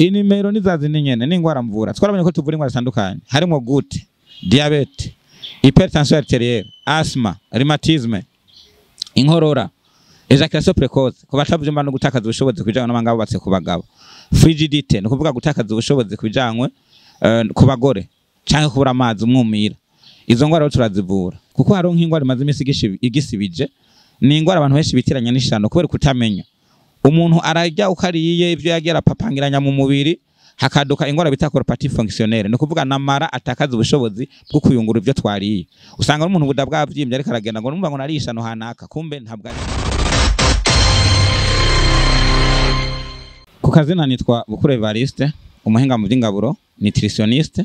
Inimero nizazi nyene n'ingwara mvura. Twarabonye ko tuvura ingwara zitandukanye harimo goutte, diabète, hypertension artérielle, asthme, rhumatisme, inkorora, éjaculation précoce ku batavyumva no gutakaza ubushobozi kubijanye n'amabanga bubatse ku bagabo, frigidité no kuvuga gutakaza ubushobozi kubijanye ku bagore canke kubura amazi umwumira. Izo ngwara rero turazivura kuko hariho nk'ingwara imaze imisi igisibije, ni ingwara abantu benshi bitiranya n'ishano kubera kutamenya. Umuntu ararya ukariye ivyo yagiye arapapangiranya mu mubiri, hakaduka ingwara bita colopathie fonctionnelle, no kuvuga namara atakaza ubushobozi bwo kuyungura ivyo twariye. Usanga umuntu buda bwavyimbye ariko aragenda ngo numva ngo narishano hanaka, kumbe ntabwo ari. Ku kazina nitwa Bukuru Evariste, umuhinga mu by'ingaburo, nutritionniste,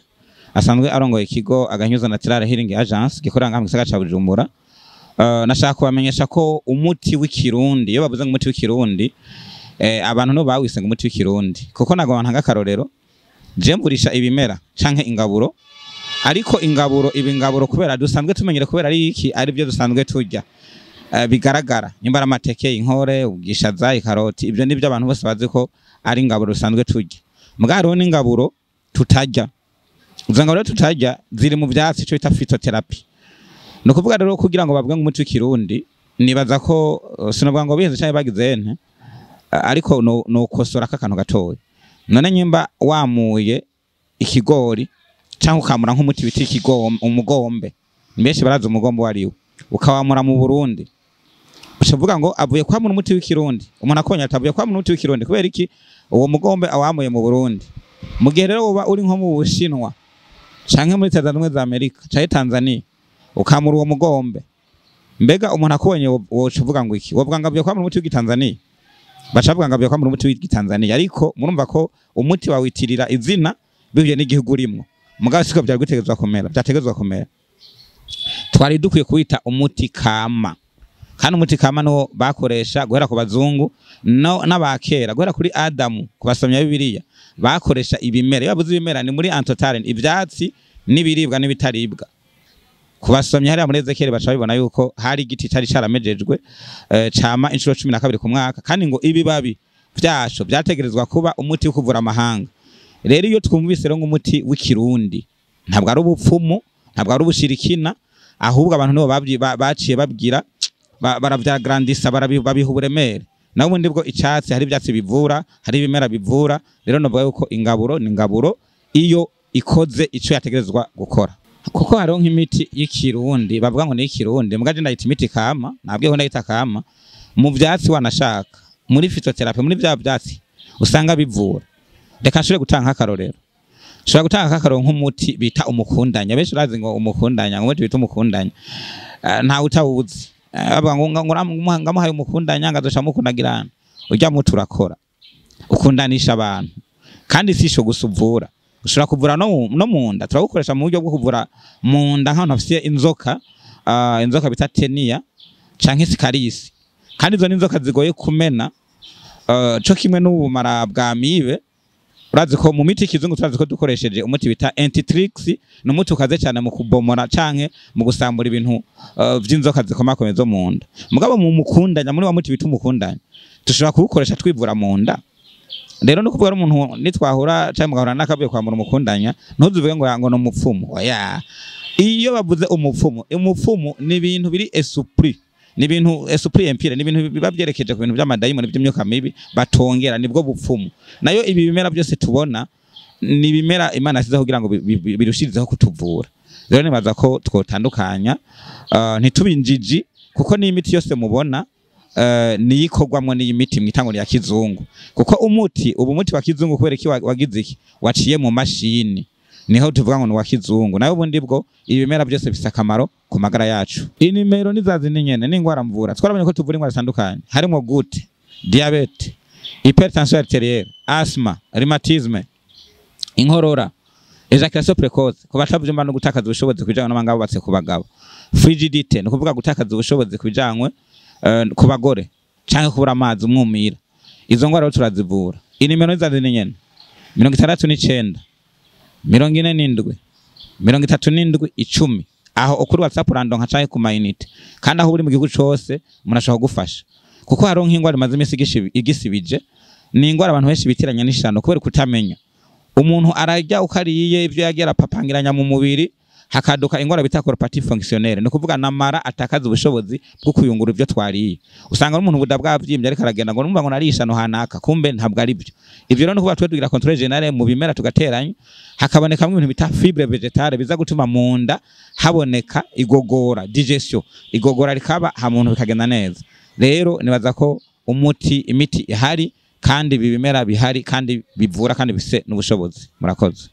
asanzwe arongoye ikigo Agahinyuza Natural Healing Agence gikorera ngaha mu gisagara ca Bujumbura. Nashaka kubamenyesha ko umuti w'ikirundi, iyo bavuze ngo umuti w'ikirundi, abantu no bawise ngo umuti w'ikirundi kuko nago bantanga akarorero. Je mvurisha ibimera canke ingaburo, ariko ingaburo ibingaburo kubera dusanzwe tumenyere, kubera ari iki ari byo dusanzwe turya, bigaragara nyimba ari amateke, inkore, ubwishaza, ikaroti, ibyo nibyo abantu bose bazi ko ari ingaburo dusanzwe turya. Mugabo hariho n'ingaburo tutarya. Izo ngaburo tutarya ziri mu vyatsi, ico bita phytotherapy. Ni ukuvuga rero kugira ngo bavuge ngo umuti w'ikirundi, nibaza ko sinovuga ngo bihenze canke bagize nte, ariko nokosora akantu gatoya. None nyimba wamuye ikigori canke ukamura nk'umuti bita umugombe, benshi barazi umugombe wariwo, ukawamura mu Burundi, ucavuga ngo avuye kwamura umuti w'ikirundi. Umuntu akonya atavuye kwamura umuti w'ikirundi kubera iki? Uwo mugombe awamuye mu Burundi. Mu gihe rero uba uri nko mu Bushinwa canke muri Leta Zunze za Amerika canke Tanzania, ukamura uwo mugombe, mbega umuntu akubonye woca uvuga ngo iki? Wovuga ngo avuye kwamura umuti w'igitanzania? Baca bavuga ngo avuye kwamura umuti w'igitanzania, ariko murumva ko umuti wawitirira izina bivye n'igihugu urimwo. Mugabo siko vyari gutegerezwa kumera, vyategerezwa kumera. Twari dukwiye kuwita umuti kama, kandi umuti kama niwo bakoresha guhera ku bazungu no n'abakera, guhera kuri Adamu ku basomya Bibiliya bakoresha ibimera. Iyo bavuze ibimera ni muri en total ivyatsi n'ibiribwa n'ibitaribwa. Ku basomyi hariya muri Ezekiel baca babibona yuko hari igiti cari caramejejwe, cama inshuro 12 ku mwaka, kandi ngo ibibabi vyaco vyategerezwa kuba umuti wo kuvura amahanga. Rero iyo twumvise rero umuti w'ikirundi, ntabwo ari ubupfumu, ntabwo ari ubushirikina, ahubwo abantu nibo baciye babwira baravyagrandisa, babiha uburemere. Naho ubundi bwo icatsi, hari ivyatsi bivura, hari ibimera bivura. Rero novuga yuko ingaburo ni ingaburo iyo ikoze ico yategerezwa gukora. Kuko hariho nk'imiti y'ikirundi bavuga ngo ni ikirundi, mugaje ndayita imiti kama, nabwiye ko ndayita kama. Mu vyatsi wanashaka muri phytotherapy, muri vya vyatsi usanga bivura. Reka nshobore gutanga akarorero. Nshobora gutanga akarorero nk'umuti bita umukundanya. Benshi urazi ngo umukundanya, ngo umuti bita umukundanya, ntawe utawuzi. Bavuga ngo ngamuhaye umukundanya ngazoca mukundagirana. Urya muti urakora, ukundanisha abantu, kandi si ico gusa uvura, ushobora kuvura no mu nda. Turawukoresha mu buryo bwo kuvura mu nda nk'ahantu hafise inzoka, inzoka bita tenia canke sikarisi, kandi izo ni inzoka zigoye kumena, co kimwe n'ubumara bwa mibe. Urazi ko mu miti kizungu turazi ko dukoresheje umuti bita Antitrix, ni umuti ukaze cyane mu kubomora canke mu gusambura ibintu vy'inzoka zikomakomeye zo mu nda. Mugabo mu mukundanya, muri wa muti bita umukundanya, dushobora kuwukoresha twivura mu nda. Rero no kuvuga umuntu nitwahura canke mugahura n'akavuye kwamura umukundanya, ntuzuvuge ngo no mupfumu. Oya, iyo bavuze umupfumu, umupfumu ni ibintu biri esprit, ni ibintu esprit impure, ni ibintu biba vyerekeje ku bintu vy'amadayimoni by'imyuka mibi batongera, nibwo bupfumu. Nayo ibi bimera byose tubona ni ibimera Imana yasizeho kugira ngo birushirizeho kutuvura. Rero nibaza ko twotandukanya, ntitubinjiji, kuko n'imiti yose mubona niyikorwamwo n'iyi miti mwita ngo ni ya kizungu. Kuko umuti ubu umuti wa kizungu kubera iki wagize iki, waciye mu mashini, niho tuvuga ngo ni wa kizungu. Nayo ubundi bwo ibimera byose bifise akamaro ku magara yacu. Inimero nizazi ni nyene n'ingwara mvura. Twarabonye ko tuvura ingwara zitandukanye harimo goutte, diabète, hypertension artérielle, asthme, rhumatisme, inkorora, éjaculation précoce ku batavyumva no gutakaza ubushobozi kubijanye n'amabanga bubatse ku bagabo, frigidité no kuvuga gutakaza ubushobozi kubijanye ku bagore canke kubura amazi umwumira. Izo ngwara rero turazivura. Inimero nizazi ni nyene 69 47 37 10. Aho ukuri WhatsApp urandonka canke ku mayinite, kandi aho uri mu gihugu cose umuntu ashobora kugufasha. Kuko hariho nk'ingwara imaze imisi igisibije, Ni ingwara abantu benshi bitiranya n'ishano kubera kutamenya. Umuntu ararya uko ariye, ibyo yagiye arapapangiranya mu mubiri, hakaduka ingwara bita colopathie fonctionnelle. Ni ukuvuga namara atakaza ubushobozi bwo kuyungura ibyo twariye. Usanga n'umuntu buda bwavyimbye ariko aragenda ngo numva ngo nariye ishano hanaka, kumbe ntabwo ari byo. Ivyo rero ni ukuvuga twe tugira contrôle générale mu bimera, tugateranya hakabonekamwo ibintu bita fibre végétale biza gutuma mu nda haboneka igogora, digestion, igogora rikaba ha muntu bikagenda neza. Rero nibaza ko umuti, imiti ihari, kandi ibi bimera bihari, kandi bivura, kandi bifise n'ubushobozi. Murakoze.